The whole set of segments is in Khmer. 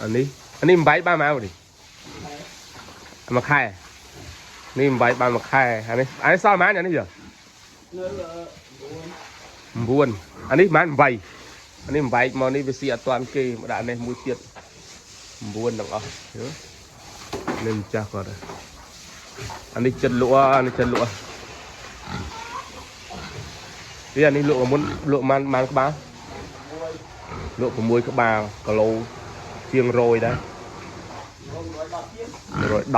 អានេះអានេះ8បានមកនេះមួយខែនេះ8បានមួយខែអានេះអានេះសល់ប៉ុន្មានអានេះយើ នៅ 9អានេះប៉ុន្មាន8អានេះ8មកនេះវាស៊ីអត់តាន់គេមកដាក់នេះមួយទៀត9ទាំងអស់យល់នេះម្ចាស់គាត់អានេះចិត្តលក់អានេះចិត្តលក់វាអានេះលក់មុនលក់បានបានក្បាលលក់6ក្បាលគីឡូជាង100ដែរ 110ជាង 110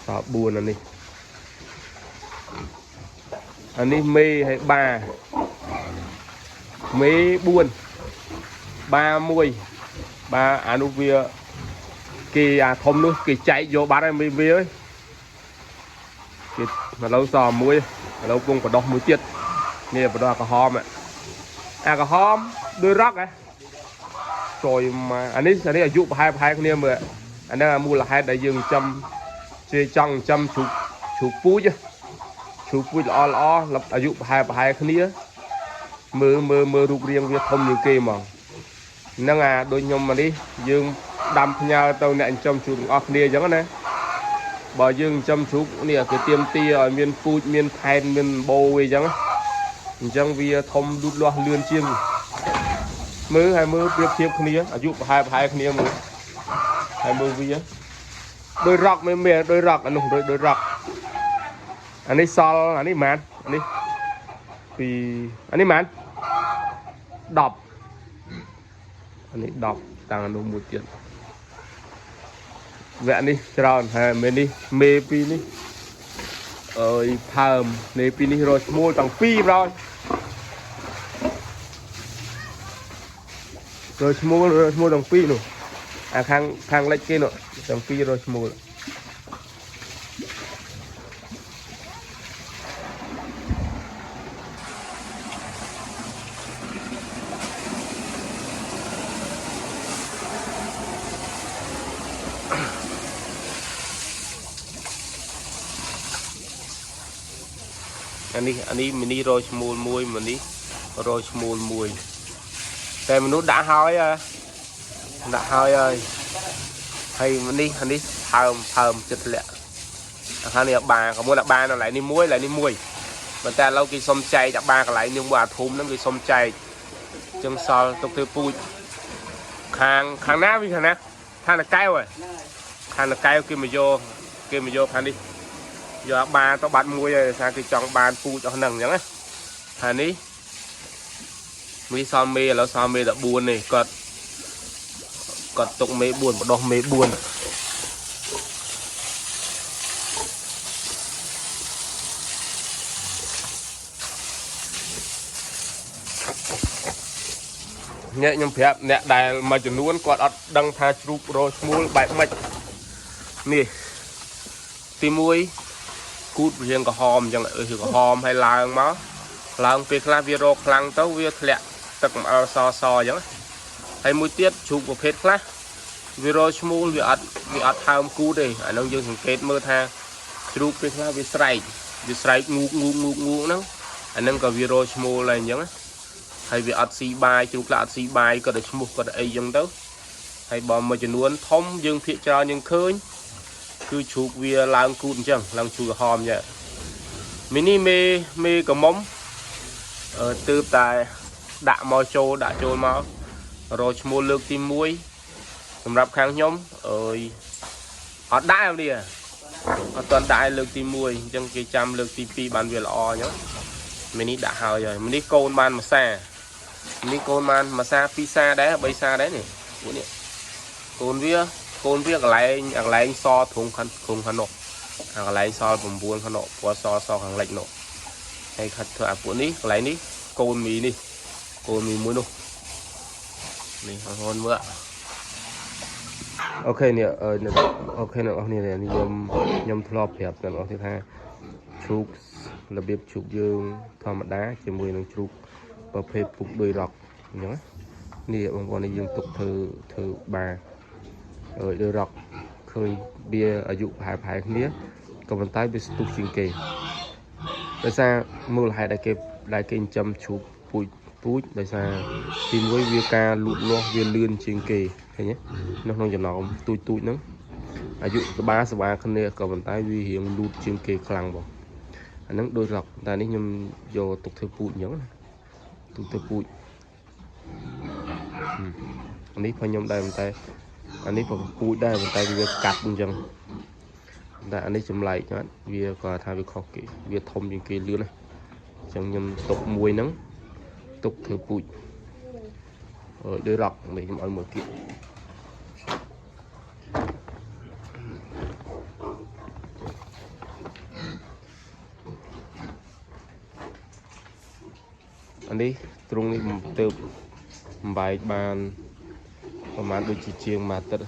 សល់4អានេះអានេះមេហើយបាមេ4បា1បាអានោះវាគេអាធំនោះគេចែកយកបាត់ហើយមេវាអើយគេឥឡូវសល់មួយឥឡូវពងបដោះមួយទៀតនេះបដោះអាក្រហមអាក្រហមដូចរ៉ុកហ៎ចយមកអានេះអានេះអាយុប្រហែលប្រហែលគ្នាមើលអាហ្នឹងអាមូលហេតុដែលយើងចំជេចង់ចំជ្រូកជ្រូកពូជជ្រូកពូជល្អល្អអាយុប្រហែលប្រហែលគ្នាមើលមើលមើលរូបរាងវាធំជាងគេហ្មងហ្នឹងអាដូចខ្ញុំមកនេះយើងដាំផ្ញើទៅអ្នកចិញ្ចឹមជ្រូកទាំងអស់គ្នាអញ្ចឹងណាបើយើងចិញ្ចឹមជ្រូកនេះគេទៀមទាឲ្យមានពូជមានផែនមានបោអីចឹងអញ្ចឹងវាធំលូតលាស់លឿនជាងមើលហើយមើលប្រៀបធៀបគ្នាអាយុប្រហែលប្រហែលគ្នាមើលហើយមើលវាដោយរ៉ុកមិនមែនដោយរ៉ុកអានោះដោយដោយរ៉ុកអានេះសល់អានេះប៉ុន្មានអានេះពីអានេះប៉ុន្មាន10អានេះ10តាំងអានោះមួយទៀតវគ្គនេះច្រើនហើយមេនេះមេពីរនេះអើយផើមនេះពីរនេះរកឈ្មោះតាំងពីរប្រយរកឈ្មោះរកឈ្មោះតាំងពីរនោះអាខាងខាងលិចគេនោះតាំងពីររកឈ្មោះអានេះអានេះមីនេះរកឈ្មោះមួយមីនេះរកឈ្មោះមួយតែមនុស្សដាក់ហើយហ៎ដាក់ហើយហើយហើយនេះអានេះផើមផើមចិត្តធ្លាក់អាខាងនេះអាបាក៏មួយអាបានៅកន្លែងនេះមួយកន្លែងនេះមួយប៉ុន្តែឥឡូវគេសុំចែកអាបាកន្លែងនេះមួយអាធំហ្នឹងគេសុំចែកចឹងសល់ទុកធ្វើពូជខាងខាងណាវិញខាងណាខាងតកែវហ៎ ហ្នឹងហើយ ខាងតកែវគេមកយកគេមកយកខាងនេះយកអាបាទៅបាត់មួយហើយដោយសារគេចង់បានពូជអស់ហ្នឹងអញ្ចឹងណាខាងនេះមីសល់មេឥឡូវសល់មេ14នេះគាត់គាត់ទុកមេ4បដោះមេ4អ្នកខ្ញុំប្រាប់អ្នកដែលមួយចំនួនគាត់អត់ដឹងថាជ្រូករឈ្មោលបែបម៉េចនេះទី1គូតរៀងក្រហមអញ្ចឹងអឺក្រហមហើយឡើងមកឡើងពេលខ្លះវារកខ្លាំងទៅវាធ្លាក់ទឹកម្អិលសសអញ្ចឹងហើយមួយទៀតជ្រូកប្រភេទខ្លះវារកឈ្មោលវាអត់វាអត់ថើមគូតទេអានោះយើងសង្កេតមើលថាជ្រូកពេលខ្លះវាស្រែកវាស្រែកងូកងូកងូកងូកហ្នឹងអាហ្នឹងក៏វារកឈ្មោលដែរអញ្ចឹងណាហើយវាអត់ស៊ីបាយជ្រូកខ្លះអត់ស៊ីបាយក៏តែឈ្មោះក៏តែអីចឹងទៅហើយបើមួយចំនួនធំយើងភាកច្រើនយើងឃើញគឺជ្រូកវាឡើងគូតអញ្ចឹងឡើងជ្រូកក្រហមអញ្ចឹងមីនេះមេមេក្រមុំអឺទើបតែដាក់មកចូលដាក់ចូលមករកឈ្មោះលើកទី1សម្រាប់ខាងខ្ញុំអើយអត់ដាក់នេះអត់ទាន់ដាក់ឲ្យលើកទី1អញ្ចឹងគេចាំលើកទី2បានវាល្អអញ្ចឹងមីនេះដាក់ហើយហើយមីនេះកូនបានមួយសា នេះកូនបានមួយសាពីរសាដែរបីសាដែរនេះពួកនេះកូនវាកូនវាកន្លែងកន្លែងសធុងខាងធុងខាងនោះអាកន្លែងសល់9ខាងនោះពណ៌សសខាងលិចនោះហើយខាត់ធ្វើអាពួកនេះកន្លែងនេះកូនមីនេះកូនមីមួយនោះនេះបងប្អូនមើលអូខេនេះអូខេអ្នកនរនេះខ្ញុំខ្ញុំធ្លាប់ប្រាប់អ្នកនរថាជ្រូករបៀបជ្រូកយើងធម្មតាជាមួយនឹងជ្រូក ប្រភេទពុកដោយរ៉ុកអញ្ចឹងណានេះបងប្អូននេះយើងទុកធ្វើធ្វើបាអើយដោយរ៉ុកឃើញវាអាយុប្រហែលប្រហែលគ្នាក៏ប៉ុន្តែវាស្ទុះជាងគេដោយសារមូលហេតុដែលគេដែលគេចិញ្ចឹមជ្រូកពូជព ពូជដោយសារទីមួយវាការលូតលាស់វាលឿនជាងគេឃើញទេនៅក្នុងចំណោមទូចទូចហ្នឹងអាយុសបាសបាគ្នាក៏ប៉ុន្តែវារៀងលូតជាងគេខ្លាំងបងអាហ្នឹងដូចរកតែនេះខ្ញុំយកទុកធ្វើពូជអញ្ចឹងណាទុកធ្វើពូជអានេះផងខ្ញុំដែរប៉ុន្តែអានេះក៏ពូជដែរប៉ុន្តែវាកាត់អញ្ចឹងតែអានេះចម្លែកណាស់វាក៏ថាវាខុសគេវាធំជាងគេលឿនណាអញ្ចឹងខ្ញុំទុកមួយហ្នឹងទុកធ្វើពូជអើយដូចរកនេះខ្ញុំឲ្យមួយគៀកអានេះទ្រង់នេះទៅបំបែកបានប្រហែលដូចជាជាងមួយអាទិត្យ